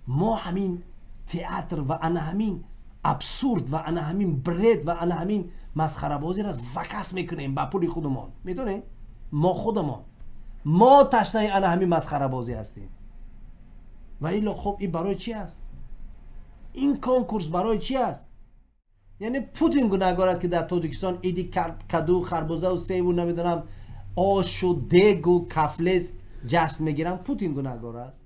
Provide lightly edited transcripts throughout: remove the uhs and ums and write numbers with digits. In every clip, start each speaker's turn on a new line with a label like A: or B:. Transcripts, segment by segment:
A: Мо ҳамин театр ва ана ҳамин абсурд ва ана ҳамин бред ва ана ҳамин масхарабозиро заказ мекунем ба пули худумон. Медонед? Мо худамон, мо ташнаи ана ҳамин масхарабозӣ ҳастем. Ва илло хуб, ин барои чӣ аст? Ин конкурс барои чӣ аст? Яъне Путин гунаҳгор аст, ки дар Тоҷикистон иди каду, харбузаву севу, намедонам, ошу дегу кафлез ҷашн мегиранд. Путин гунаҳгор аст.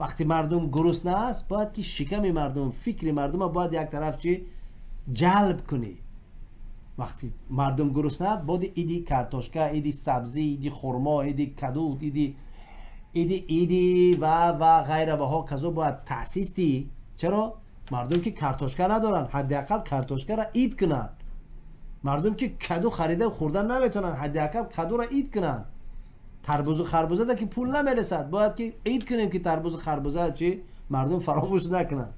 A: Вақти мардум гурусна аст, бояд ки шиками мардум, фикри мардума бояд як тараф чӣ ҷалб кунӣ. Вақти мардум гурусна аст, бояд иди картошка, иди сабзӣ, иди хурмо, иди каду, иди ва ғайра ва ҳоказо бояд таъсис диҳӣ. Чаро? Мардум ки картошка надоранд, ҳадди ақал картошкаро ид кунанд. Мардум ки каду харида хӯрдан наметавонанд, ҳадди ақал кадуро ид кунанд. Тарбузу харбузада ки пул намерасад, бояд ки ид кунем, ки тарбузу харбуза чи мардум фаромӯш накунанд.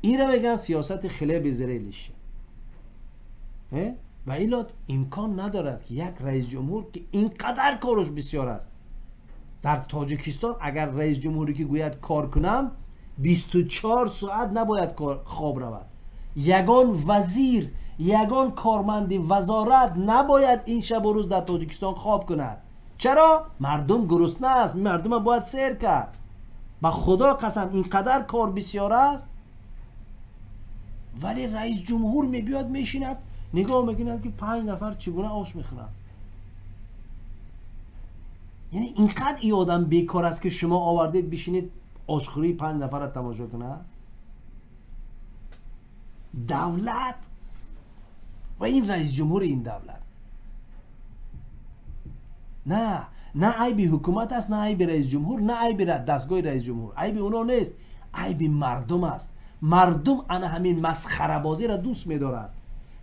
A: Инро мегӯянд сиёсати хлеби зрелище. Ва илло имкон надорад, ки як раис ҷумҳур, ки ин қадар кораш бисёр аст дар Тоҷикистон, агар раис ҷумҳуре ки гӯяд кор кунам, 24 соат набояд хоб равад. Ягон вазир, ягон корманди вазорат набояд ин шабу рӯз дар Тоҷикистон хоб кунад. Чаро? Мардум гурусна аст, мардума бояд сер кард. Ба Худо қасам, ин қадар кор бисёр аст, вале раис ҷумҳур мебиёд, мешинад, нигоҳ мекунад, ки 5 нафар чӣ гуна ош мехӯранд. Яъне инқадр ин одам бекор аст, ки шумо овардед бишинед ошхӯрии 5 нафарро тамошо кунад? Давлат ва ин раис ҷумҳури ин давлат, на айби ҳукумат аст, на айби раис ҷумҳур, на айби дастгоҳи раис ҷумҳур. Айби оно нест, айби мардум аст. Мардум ана ҳамин масхарабозиро дӯст медоранд.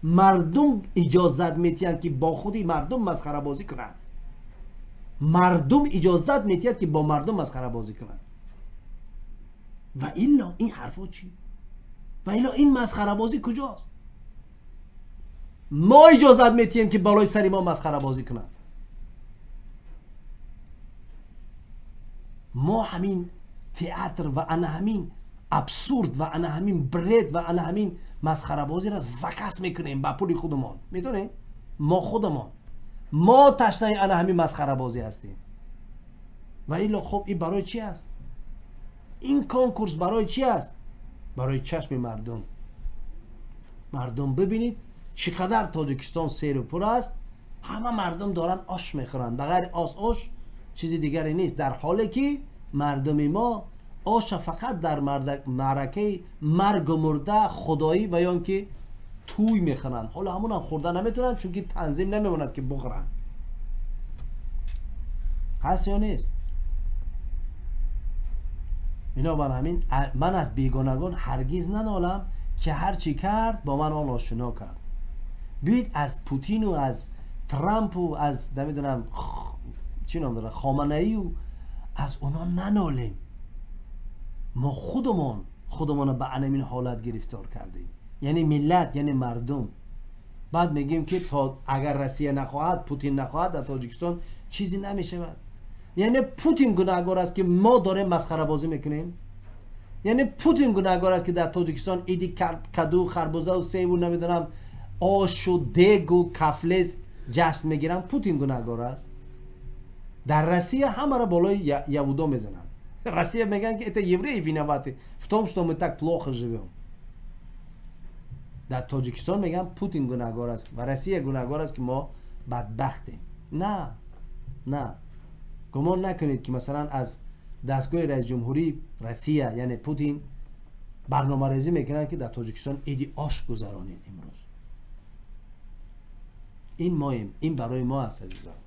A: Мардум иҷозат метиҳанд, ки бо худи мардум масхарабозӣ кунанд. Мардум иҷозат метиҳад, ки бо мардум масхарабозӣ кунанд. Ва илло ин ҳарфо чӣ? Ва илло ин масхарабозӣ куҷост? Мо иҷозат метиҳем, ки болои сари мо масхарабозӣ кунанд. Мо ҳамин театр ва ана ҳамин абсурд ва ана ҳамин бред ва ана ҳамин масхарабозиро заказ мекунем ба пули худумон. Медонед? Мо худамон, мо ташнаи ана ҳамин масхарабозӣ ҳастем. Ва илло хуб, ин барои чӣ аст? Ин конкурс барои чӣ аст? Барои чашми мардум. Мардум бибинед, чӣ қадар Тоҷикистон серу пур аст. Ҳама мардум доранд ош мехӯранд, ба ғайри ош чизи дигаре нест. Дар ҳоле ки мардуми мо оша фақат дар маъракаи маргу мурда, худоӣ ва ё ки тӯй мехӯранд. Ҳоло ҳамонам хӯрда наметавонанд, чунки танзим намемонад, ки бухӯранд. Ҳаст ё нест? Бинобар ҳамин ман аз бегонагон ҳаргиз нанолам, ки ҳар чӣ кард бо ман он ошино кард. Биёед аз Путину, аз Трампу, аз намедонам чӣ ном дорад, Хоманаию, аз онҳо нанолем. Мо худумон худумонро ба анамин ҳолат гирифтор кардем, яъне миллат, яъне мардум. Баъд мегӯем, ки то агар Россия нахоҳад, Путин нахоҳад, дар Тоҷикистон чизе намешавад. Яъне Путин гунаҳгор аст, ки мо дорем масхарабозӣ мекунем? Яъне Путин гунаҳгор аст, ки дар Тоҷикистон иди каду, харбузаву севу, намедонам, ошу дегу кафлез ҷашн мегиранд? Путин гунаҳгор аст? Дар Россия ҳамаро болои яҳудо мезананд. Россия мегӯянд, ки это евреи виноваты в том, что мы так плохо живем. Дар Тоҷикистон мегӯянд, Путин гунаҳгор аст ва Россия гунаҳгор аст, ки мо бадбахтем. На, на, гумон накунед, ки масалан аз дастгоҳи раисҷумҳурии Россия, яъне Путин, барномарезӣ мекунанд, ки дар Тоҷикистон иди ош гузаронед имрӯз. Ин моем, ин барои мо аст, азизон.